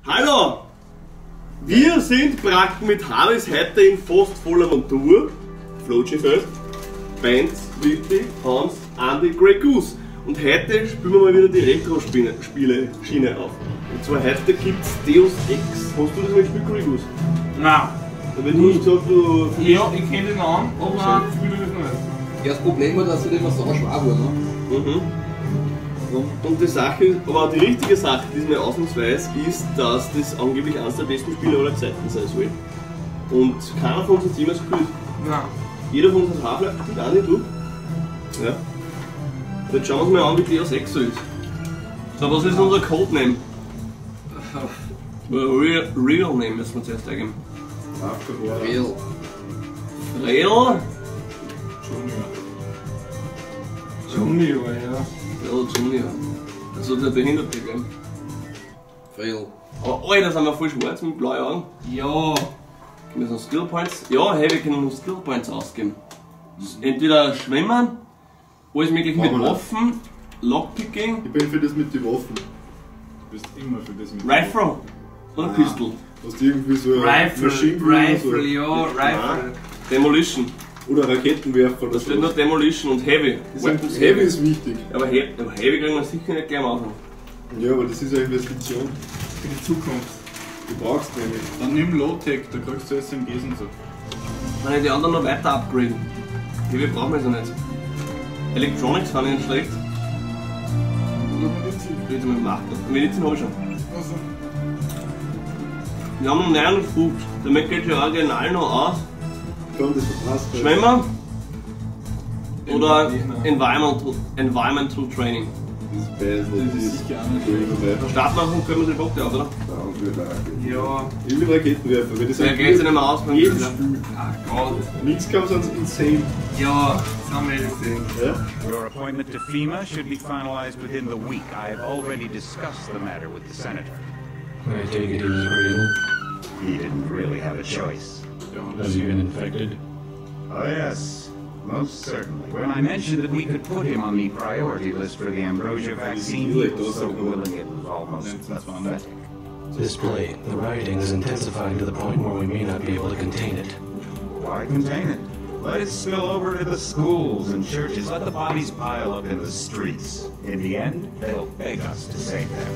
Hallo! Wir sind Bracken mit Harris heute in fast voller Montur. Floatschifeld, Benz, Witti, Hans, Andy, Grey Goose. Und heute spielen wir mal wieder die Retro-Spiele-Schiene auf. Und zwar heute gibt's Deus Ex. Hast du das mal gespielt, Grey Goose? Nein. Aber du hast gesagt, du. Ja, ich kenne den Namen, aber ich spiele das nicht. Ja, das Problem war, dass sie immer so schwer war, ne? Mhm. Und die Sache ist, aber die richtige Sache, diesmal ausnahmsweise, ist, dass das angeblich eines der besten Spiele aller Zeiten sein soll. Und keiner von uns hat jemals gespielt. Nein. Jeder von uns hat Half-Life gespielt, auch nicht du. Ja. Jetzt schauen wir uns mal an, wie Deus Ex so ist. So, was ist unser Codename? Real Name müssen wir zuerst eingeben. Real. Real? Junior. Junior, ja. Real Junior. Also der Behinderte, gell? Real. Aber Alter, sind wir voll schwarz mit blauen Augen. Ja. Können wir so Skill Points? Ja, hey, wir können noch Skill Points ausgeben. Entweder Schwimmen, alles mögliche mit Waffen, Lockpicking. Ich bin für das mit den Waffen. Du bist immer für das mit den Rifle oder Pistol. Hast du irgendwie so ein Rifle, Maschinengewehr Rifle, oder so? ja, Rifle. Demolition. Oder Raketenwerfer oder Da steht so. nur Demolition und Heavy. Weapons Heavy ist wichtig. Aber Heavy kriegen wir sicher nicht gleich am Anfang. Ja, aber das ist eine Investition. Für die Zukunft. Du brauchst nämlich. Dann nimm Low-Tech, da kriegst du SMGs und so. Kann ich die anderen noch weiter upgraden? Heavy brauchen wir so nicht. Electronics fand ich nicht schlecht. Oder Medizin? Medizin habe ich schon. Also. Wir haben noch 59, damit geht die Original noch aus. Komm, das verpasst. Schwimmer oder Environmental Training. Das ist beides nicht. Das ist sicher auch nicht schlecht. Starten wir und können wir den Bock auf, oder? Ja. Ich will Raketenwerfer, weil das Ja, geht sich nicht mehr aus beim jedem Spieler. Spiel. Ach Gott. Nichts kam sonst insane. Ja, das haben wir gesehen. Ja? Your appointment to FEMA should be finalized within the week. I have already discussed the matter with the senator. I take it he was agreeable. He didn't really have a choice. Has he been infected? Oh yes, most certainly. When I mentioned that we could put him on the priority list for the Ambrosia vaccine, he was so willing it was almost pathetic. This play, the rioting is intensifying to the point where we may not be able to contain it. Why contain it? Let it spill over to the schools and churches. Let the bodies pile up in the streets. In the end, they'll beg us to save them.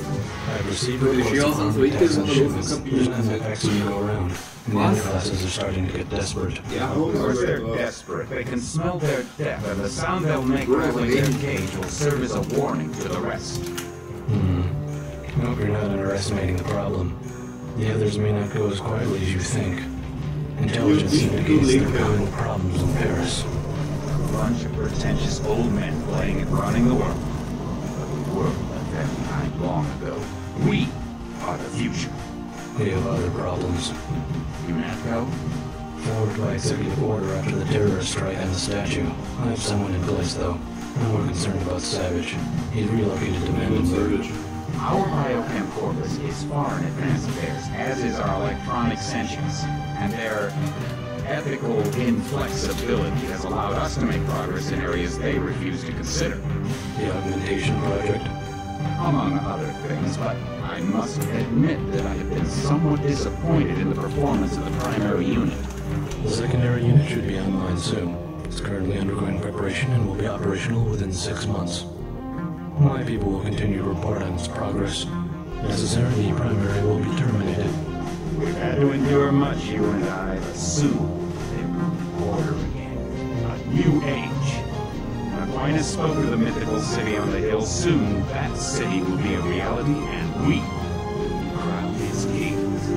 I've received reports of armed attacks on shipments. There's not enough vaccine to go around. And the underclasses are starting to get desperate. Ja. Of course they're desperate. They can smell their death, and the sound they'll make rolling their cage will serve as a warning to the rest. I hope you're not underestimating the problem. The others may not go as quietly as you think. Intelligence indicates they're brewing problems in Paris. A bunch of pretentious old men playing at running the world. But the world left them behind long ago. We are the future. We have other problems. UNATCO? Forward by executive order after the terrorist strike on the statue. I have someone in place, though. I'm more concerned about Savage. He's relocated to Vandenberg. Our biochem corpus is far in advance of theirs, as is our electronic sentience. And their ethical inflexibility has allowed us to make progress in areas they refuse to consider. The augmentation project? Among other things, but I must admit that I have been somewhat disappointed in the performance of the primary unit. The secondary unit should be online soon. It's currently undergoing preparation and will be operational within 6 months. My people will continue to report on its progress. Necessary, the primary will be terminated. We've had to endure much, you and I, but soon there will be order again. A new age. When Aquinas spoke of the mythical city on the hill, soon that city will be a reality, and we will be crowned its kings.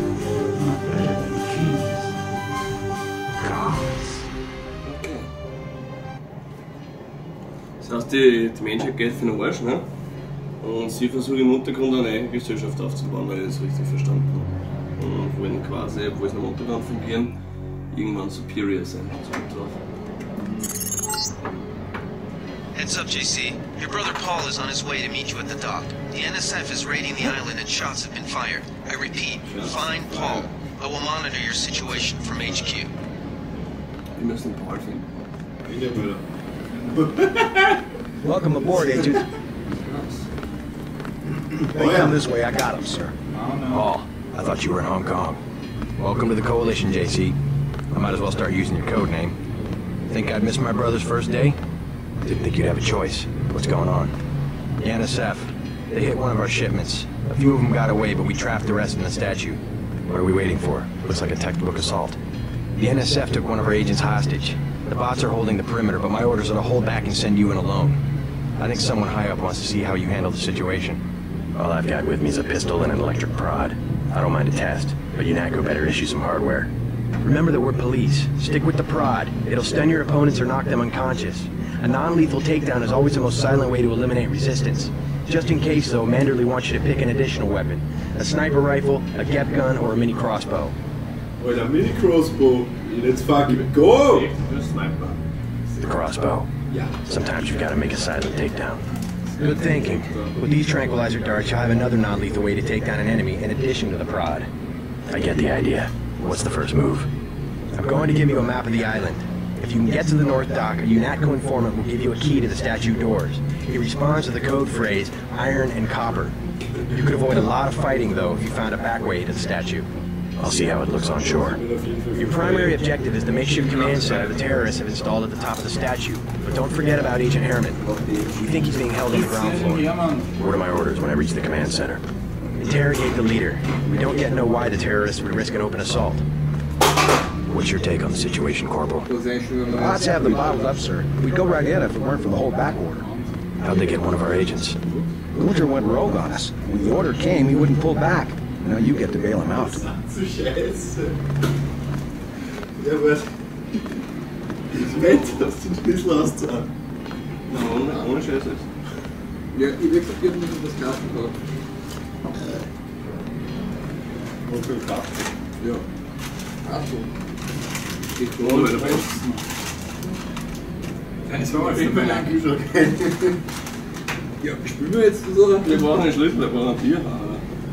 Not better than kings. Gods. Okay. Das heißt, die Menschheit geht für den Arsch, ne? Und sie versuchen im Untergrund eine eigene Gesellschaft aufzubauen, weil ich das richtig verstanden habe. Und wollen quasi, obwohl sie im Untergrund fungieren, irgendwann superior sein. So drauf. Heads up, JC. Your brother Paul is on his way to meet you at the dock. The NSF is raiding the island and shots have been fired. I repeat, find Paul. I will monitor your situation from HQ. Wir müssen Paul finden. Welcome aboard, Agent. They come this way. I got him, sir. Oh, no. Paul, Thought you were in Hong Kong. Welcome to the Coalition, JC. I might as well start using your code name. Think I'd miss my brother's first day? Didn't think you'd have a choice. What's going on? The NSF. They hit one of our shipments. A few of them got away, but we trapped the rest in the statue. What are we waiting for? Looks like a textbook assault. The NSF took one of our agents hostage. The bots are holding the perimeter, but my orders are to hold back and send you in alone. I think someone high up wants to see how you handle the situation. All I've got with me is a pistol and an electric prod. I don't mind a test, but UNATCO better issue some hardware. Remember that we're police. Stick with the prod. It'll stun your opponents or knock them unconscious. A non-lethal takedown is always the most silent way to eliminate resistance. Just in case, though, Manderley wants you to pick an additional weapon. A sniper rifle, a GEP gun, or a mini crossbow. Alter, mini crossbow. Let's fucking go! The crossbow. Yeah. Sometimes you've got to make a silent takedown. Good thinking. With these tranquilizer darts, you'll have another non-lethal way to take down an enemy in addition to the prod. I get the idea. What's the first move? I'm going to give you a map of the island. If you can get to the North Dock, a UNATCO informant will give you a key to the statue doors. He responds to the code phrase, iron and copper. You could avoid a lot of fighting, though, if you found a back way to the statue. I'll see how it looks on shore. Your primary objective is the makeshift command center the terrorists have installed at the top of the statue. But don't forget about Agent Herman. We think he's being held on the ground floor. What are my orders when I reach the command center? Interrogate the leader. We don't yet know why the terrorists would risk an open assault. What's your take on the situation, Corporal? The bots have them bottled up, sir. We'd go right in if it weren't for the whole back order. How'd they get one of our agents? Gunther went rogue on us. When the order came, he wouldn't pull back. Now you get to bail him out. Zu scheiße. Ja, was? Ich wette, dass du ein bisschen auszahlen. Nein, ohne Scheiße. Ja, ich hab gesagt, ich hab nicht das Kasten gehabt. Wofür Kasten? Ja. Achso. Ich glaube, das ist mein Kühlschrank. Ja, spielen wir jetzt oder? Wir brauchen einen Schlüssel, wir brauchen ein Bier.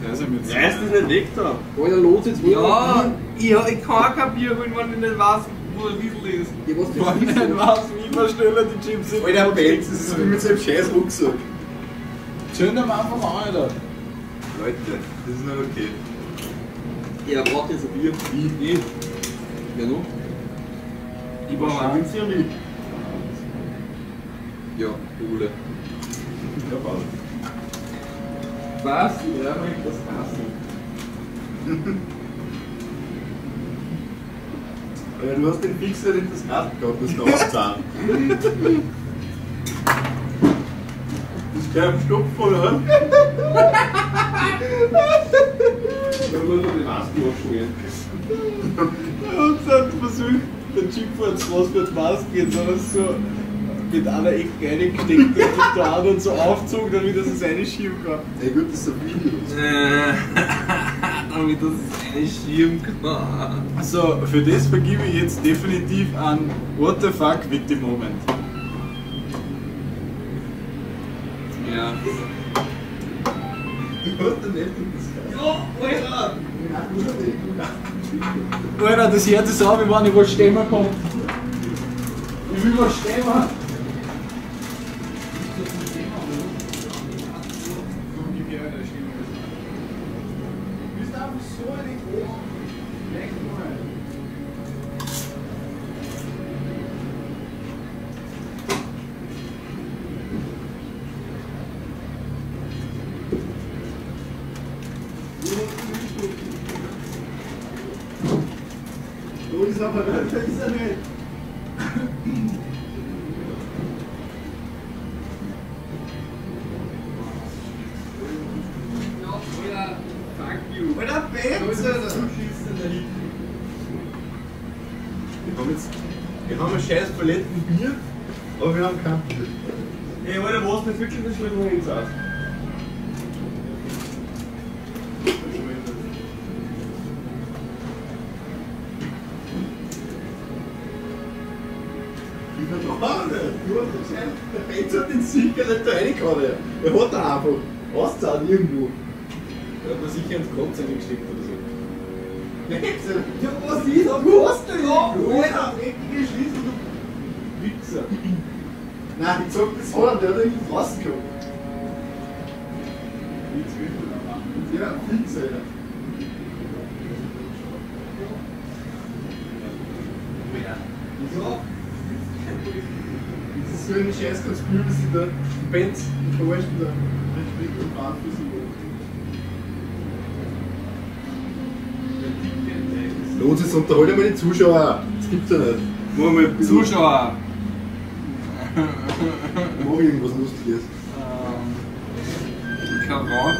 Reiß das nicht weg da! Alter, los jetzt! Ja, ich kann auch kein Bier holen, wenn ich nicht weiß, wo der Wiesel ist. Ja, was wenn ich nicht weiß, wie man schneller die Chips sind. Alter, Benz, das ist wie mit seinem scheiß Rucksack. Zünd am Anfang an, Alter. Leute, das ist nicht okay. Ja, braucht jetzt ein Bier. Ich. Ja, no? Ich brauche ein Bier. Ja, Ole. Ja, passt. Was? Ja, das passt. Alter, du hast den Fixer in das Kasten gehabt, das ist auszahlen. Das ist kein Stopf, oder? Da muss man die Masken waschen gehen. Und hat versucht, der Chip hat was für die Maske geht, sondern so mit einer Ecke reingesteckt und der anderen so aufgezogen, damit er es reinschieben kann. Ey, gut, das ist ein Video. Damit er es reinschieben kann. Also, für das vergebe ich jetzt definitiv an What the fuck with the Moment. Ja. Du hast den echt in das. Ja, Alter! Alter, das Herz ist auf, ich weiß nicht, wo Stemmer kommt. Ich will was Stemmer. Du bist einfach so eine Ohren. Da ist aber nicht, da ist er nicht. Ja, Alter, fuck you. Alter, Benz, Alter. Wir haben ein scheiß Paletten Bier, aber wir haben kein Bier. Ey, Alter, wo hast du wirklich den Schlüssel hingesaßt? Ich vertraue nicht. Du hast den Scheiß. Der Benz hat den sicher nicht da reingehauen. Er hat da einfach auszahlen irgendwo. Der hat da sicher ins Kotz reingesteckt oder so. Ja, was ist? Du hast den ja, Alter, dreckige Schlüssel, du Wichser. Nein, ich sag das hat er, der hat irgendwie draußen gehabt. Ja, fix, Alter. so einen Scheiß Conspiracy da. Benz, ich verarschen da. Ich bin und Bahn für sie. Los, jetzt unterhalte mal die Zuschauer. Das gibt's ja nicht. Nur mit Zuschauer. Mach irgendwas Lustiges. Ich kann Rauch.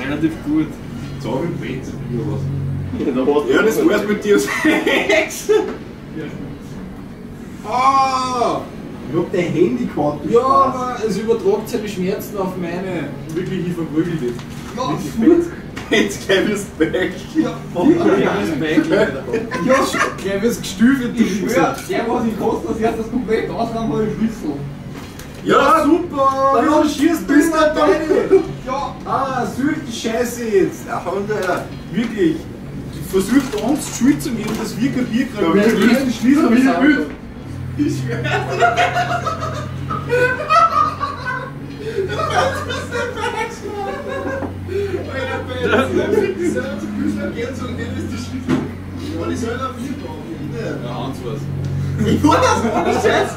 Relativ gut. Sag im Benz oder was? Ja, das war's mit dir. Ah! Ich hab dein Handy gehabt, du Ja, Spaß. aber es übertragt seine Schmerzen auf meine. Wirklich, ich verprügel dich. Ja, Jetzt gleich wirst du weg. Ja, Gleich wirst du weg, Alter. Ja, gleich wirst du gestüfelt, du ich schwör, der, was ich kostet, das erst das komplett ausräumen, habe ich Schlüssel. Ja, super! Dann Dann schießt du bist in du da. deine! Ja! Ah, such die Scheiße jetzt! Ja, und der. Wirklich! Versucht uns die Schuld zu geben, dass wir kein Bier kriegen. Ja, wie Weil wir den Schlüssel wie besorgt wild. haben. Ich schwör. Alter, Benz, ich soll zu Kühlschrank gehen und dann ist die Schlüssel. Und ich soll da Bier brauchen. Ja, Hans was. Ich war das ohne Scheiß.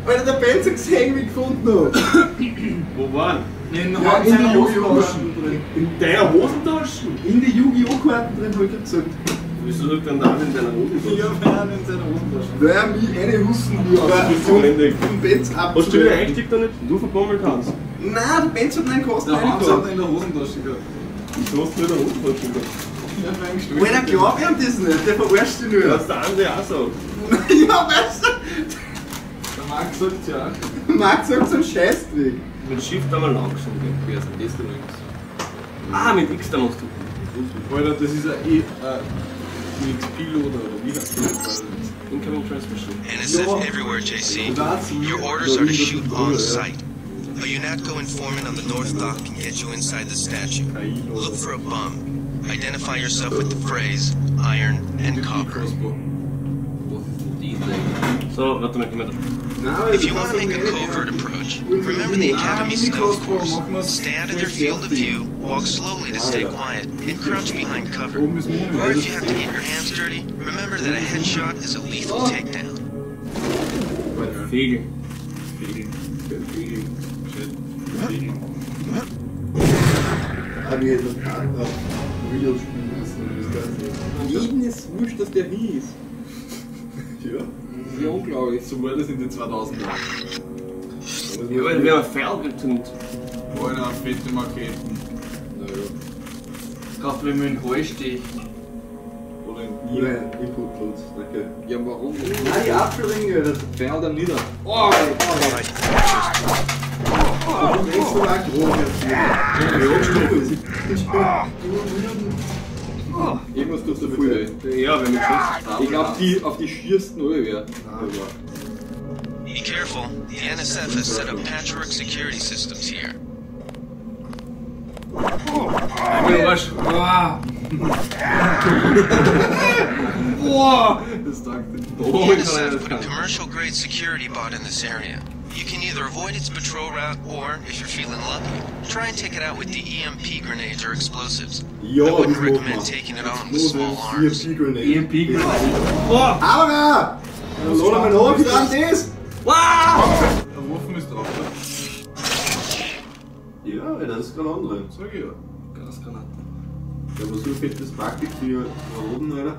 Alter, der Benz hat gesehen, wie ich gefunden habe. Wo waren? In, Ja, in die Yu-Gi-Oh! Drin. In deiner Hosentasche? In die Yu-Gi-Oh! Karten drin, hab ich gerade gesagt. Wieso liegt denn da in deiner Hosentasche? Ja, wir haben in seiner Hosentasche. Weil er mich eine Hussen Ja, vom Benz ab. Hast du den Einstieg da nicht du verbummelt, Hans? Nein, der Benz hat einen Kosten Der Hans hat reingetan. ihn in der Hosentasche gehabt. Wieso hast du in der Hosentasche gehabt? Ich hab einen gestohlen. Alter, glaub ihm das nicht, der verarscht dich nur. Das der Andi auch so. Ja, weißt du, Der Marc sagt ja auch. Marc sagt so einen Scheißdreck. Mit Shift einmal langsam gehen. Wer ist denn das übrigens? Ah, mit X da machst du. Alter, das ist ein XP-Loader oder wie heißt das? Incoming Transmission. NSF everywhere, JC. Your orders are to shoot on sight. A UNATCO informant on the North Dock can get you inside the statue. Look for a bum. Identify yourself with the phrase iron and copper. Crossbow. Was ist denn das eigentlich? So, warte mal, geh mal da. Nein, If you want to make a covert approach, remember the Academy's stealth course. Stay out of their field of view, walk slowly to stay quiet, and crouch behind cover. Oben ist Moni. Or if you have to get your hands dirty, remember that a headshot is a lethal takedown. Fegel. Fegel. Fegel. Shit. Fegel. Ah, wir hätten noch Karten auf Real spielen müssen. Das Ganze. Jedem ist wurscht, dass der hieß. Ja. Das ist ja unglaublich. So war das in den 2000er. Ja, aber wir haben Pfeil gezündet. Alter, fette Maketen. Naja. Kannst du mir in den Hals stechen. Oder in die Oder ein Input-Load, danke. Ja, warum? Nein, die Apfelringe, das Pfeil dann nieder. Oh, ist so arg groß jetzt. Irgendwas tut da voll weh. Ja, wenn wir geschossen ich glaub, die, auf die schiersten alle wer. Be careful, the NSF has set up patchwork security systems here. Einmal Arsch. Boah. Boah. Das taugt nicht. Oh, The ich kann NSF das put a kann. commercial grade security bot in this area. You can either avoid its patrol route or, if you're feeling lucky, try and take it out with the EMP grenades or explosives. Ja, I wouldn't das machen recommend wir. taking it on with small arms. EMP Grenade. EMP Grenade. Boah! Aber! Dann lad einmal nach, wie dann das? Wow! Der Waffen ist drauf, oder? Ja, Alter, das ist kein anderer. Sag ich ja. Gasgranate. Der war so fett das Praktik für oben, Alter.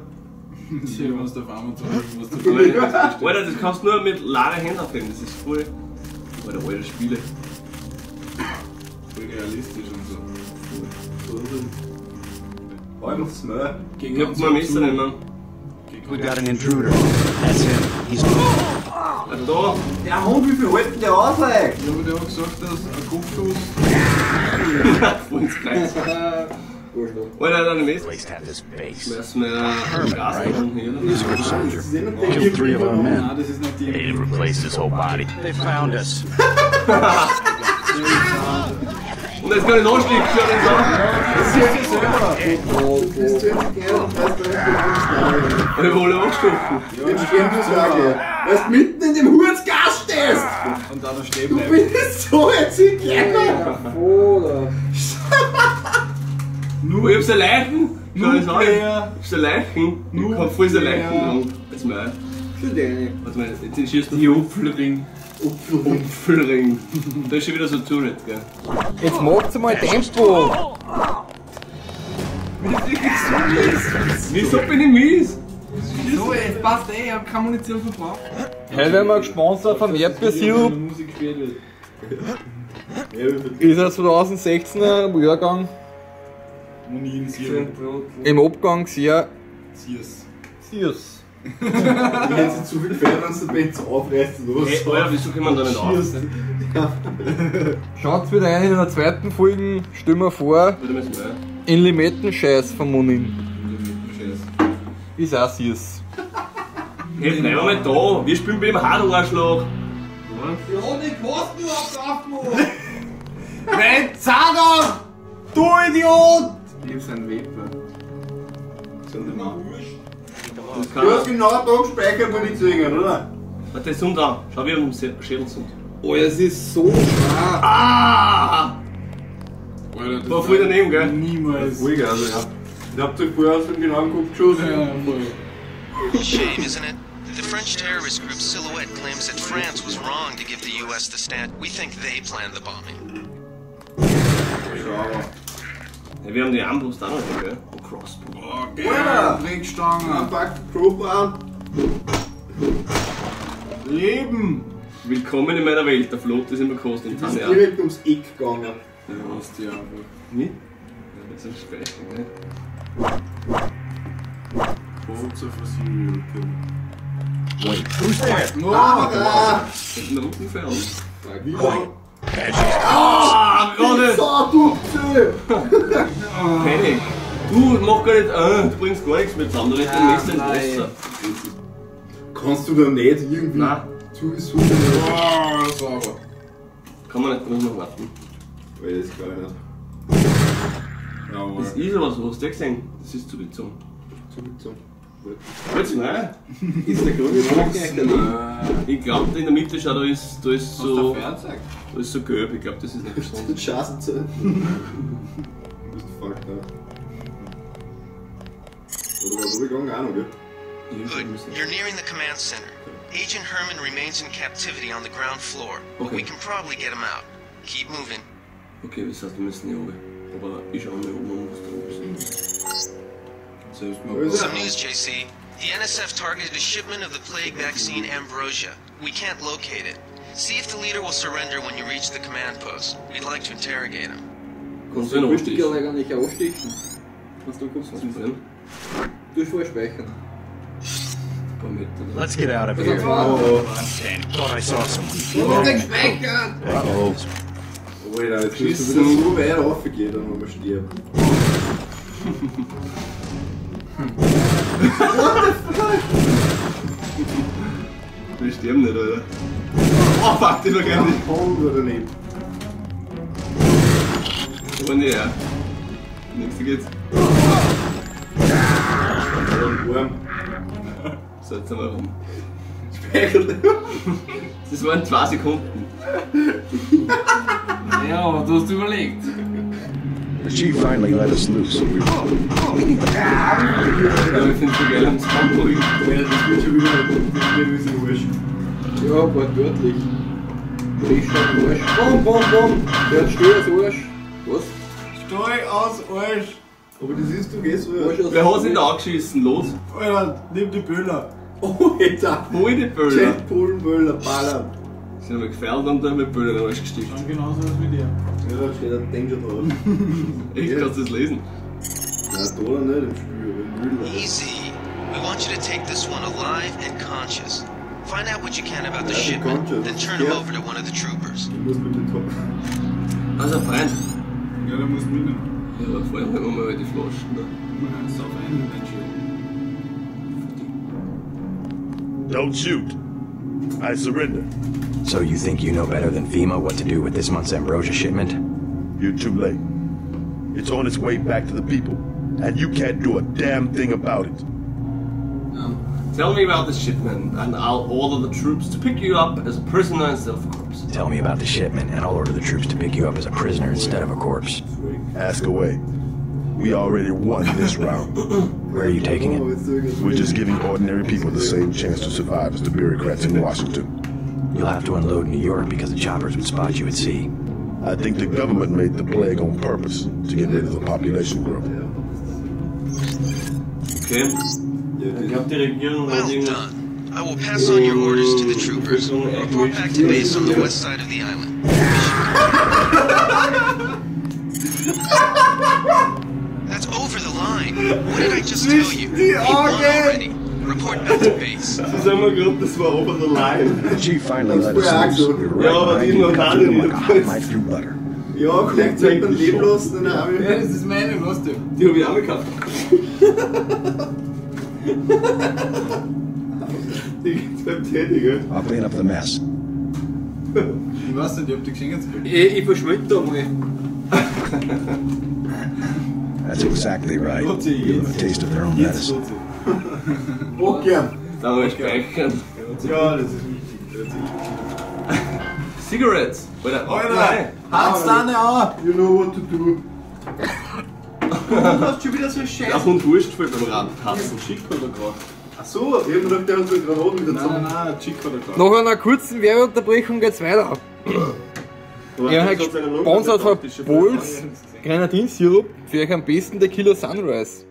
Tja, wenn du auf Amazon irgendwas zu teuer bestellst. Alter, das kannst du nur mit leeren Händen aufheben, das ist voll. Alter, alte Spiele. Voll realistisch und so. So, so. Hau ihm aufs Maul. Ich hab mein Messer nicht mehr. We've got an intruder. That's him. He's Ah, da! Der Hund, wie viel hält denn der aus, ey? Ja, aber der hat gesagt, dass ein Kopfschuss. Voll ins Kreuz. Alter, deine Messer. At least have this base. Schmeiß mir ein Gas hier. He's a good soldier. Das ist eh noch der Killed three of our men. Nein, das ist nicht die. They'd replace his whole body. They found us. Und jetzt kann ich nachschlägen, schau den an. Das ist ja selber. Du bist 20 Jahre und weißt gar nicht, wo du Ich habe alle angestochen. bist. Jetzt sterben du sage. Weil du mitten in dem Hurzgas stehst. Und dann noch stehen Du bleiben. bist so ein Zigeuner. Nur, ich hab's ein Leichen. Schau das an. Ich Player. hab's ein Leichen. Ich hab voll so Leichen dran. Jetzt mal. Schon deine. Warte mal, jetzt schießt du. Die Apfelring. Opfelring. Da ist schon wieder so ein Turret, gell? Jetzt macht's mal Tempo! Wieso bin ich mies? So, jetzt passt eh, ich hab keine Munition verbraucht. Heute werden wir gesponsert vom Erdbeersirup. Ist er 2016er Jahrgang. Im Abgang sehr. Sears. Sears. Ich hätte sie zu viel gefallen, wenn du den Benz aufreißt oder was. Hey, Alter, wieso können wir da nicht auf? Schaut wieder ein in der zweiten Folge, stellen wir vor, in Limettenscheiß von Munin. Ist auch süß. Hey, bleib mal da, wir spielen beim Hard-Arschloch. Ja, die Kosten überhaupt aufgemacht! Mein Zahnarzt! Du Idiot! Ich hab's einen Vapor. Du hast genau da gespeichert, wo die zwingen, oder? Warte, das ist da. Schau, wie am Schädel sind. Oh, es ist so schwer. Ah! Alter, das war voll daneben, gell? Niemals. Voll geil, also, ja. Ich hab euch vorher schon genau angeguckt geschossen. Ja, voll. Shame, isn't it? The French terrorist group Silhouette claims that France was wrong to give the US the stand. We think they planned the bombing. Ja, wir haben die Armbrust auch noch, gell? Und Crossbow. Oh, geil! Dreckstange! Pack Crossbow an! Leben! Willkommen in meiner Welt, der Flot ist immer kosten. Du bist direkt ums Eck gegangen. Ja, hast du ja einfach. Wie? Ja, das ist ein Speicher, gell? Votes of a serial killer. Wait, who's there? No! Ah! Mit dem Rücken fern. Wie Ah, gerade! So, du! Panik! Du mach gar nicht, du bringst gar nichts mehr zusammen, du redest den Messer ins Wasser. Kannst du da nicht irgendwie Nein. zu suchen? Oh, sauber. Kann man nicht, muss man warten. Weil das glaube ich nicht. Jawohl. Das ist aber so, hast du gesehen? Das ist zugezogen. Zugezogen. Jetzt nein. Ist der grüne Balken eigentlich daneben? Ich glaube, in der Mitte, schau, da ist so. Hast du Da ist so gelb, ich glaube, das ist nicht gesund. Scheiße. Du bist fucked up. Oder war so gegangen auch noch, gell? Good. You're nearing the command center. Agent Herman remains in captivity on the ground floor, but we can probably get him out. Keep moving. Okay, das heißt, wir müssen hier oben. Aber ich schau mal oben um, was da oben ist. Some news, JC. The NSF targeted a shipment of the plague vaccine Ambrosia. We can't locate it. See if the leader will surrender when you reach the command post. We'd like to interrogate him. Kannst du ihn Ich anstechen? kann eigentlich auch anstechen. Was du guckst, Was brennt? Du hast voll speichern. Ein paar Meter. Let's get out of here. Oh, Thought I saw someone. Du hast den gespeichert! Uh-oh. Alter, jetzt müssen wir wieder so weit raufgehen, dann wenn wir sterben. What the fuck? Wir sterben nicht, Alter. Oh fuck, das war geil. Voll oder nicht? Aber nee, ja. Nächste geht's. Arm. So, jetzt sind wir rum. Speichert. Das waren 2 Sekunden. Ja, aber du hast überlegt. The chief finally let us loose. Ja, ich find's so geil am Hamburg. Alter, das wird schon wieder ein bisschen wurscht. Ja, wortwörtlich. Frisch am Arsch. Bom, bom, bom. Der hat Stuhl aus Arsch. Was? Steu aus Arsch! Aber das ist doch eh so. Arsch aus Wer hat sich da angeschissen? Los! Alter, nimm die Böller! Oh, Alter! Hol die Böller! Jet Polenböller, ballern! Sind aber gefällt und dann mit Böller in den Arsch gesteckt. Schon genauso als mit dir. Ja, da steht ein Danger drauf. Echt, kannst du das lesen? Nein, da oder nicht im Spiel, aber im Müll. Easy. We want you to take this one alive and conscious. Find out what you can about the Yeah, shipment, conscious. then turn him Yeah. over to one of the troopers. Ich muss mit dem Top. Also, Freund. Ja, da musst du mitnehmen. Ja, aber vorher holen wir mal die Flaschen da. Sauf ein, dein Schild. Don't shoot. I surrender. So you think you know better than FEMA what to do with this month's ambrosia shipment? You're too late. It's on its way back to the people, and you can't do a damn thing about it. Tell me about the shipment, and I'll order the troops to pick you up as a prisoner instead of a corpse. Tell me about the shipment, and I'll order the troops to pick you up as a prisoner instead of a corpse. Ask away. We already won this round. Where are you taking it? We're just giving ordinary people the same chance to survive as the bureaucrats in Washington. You'll have to unload in New York because the choppers would spot you at sea. I think the government made the plague on purpose to get rid of the population growth. Okay. Ich glaube, die Regierung hat Well irgendein. done. I will pass on your orders to the troopers. Report back to base on the west side of the island. That's over the line. What did I just tell you? Die He won Augen! already. Report back to base. Sie sagen mir gerade, das war over the line. The chief finally let us loose. We were right Ja, aber behind die you, noch cut alle through them nicht. like a hot knife through butter. Ja, vielleicht sollte man leben lassen, dann habe ich. Ja, das ist meine, weißt du. Die habe ich auch gekauft. Die gibt's beim Teddy, gell? I'll clean up the mess. Ich weiß nicht, ich hab die geschenkt gekriegt. Ich verschwinde da mal. That's exactly right. Give them a taste of their own Jetzt medicine. tut sie. Okay. Da mal speichern. Ja, das ist wichtig. Das ist wichtig. Cigarettes. Alter, Alter, hat's da nicht an! You know what to do. Du hast schon wieder so einen Scheiß. Der Hund Wurst fällt beim Rad. Hassen Schick oder gerade? Ach so, ich hab mir gedacht, der hat so Granaten wieder Nein, zusammen. nein, nein, Chick hat er gerade. Nach einer kurzen Werbeunterbrechung geht's weiter. Ja, gesponsert von Bols Grenadinsirup für euch am besten der Killer Sunrise.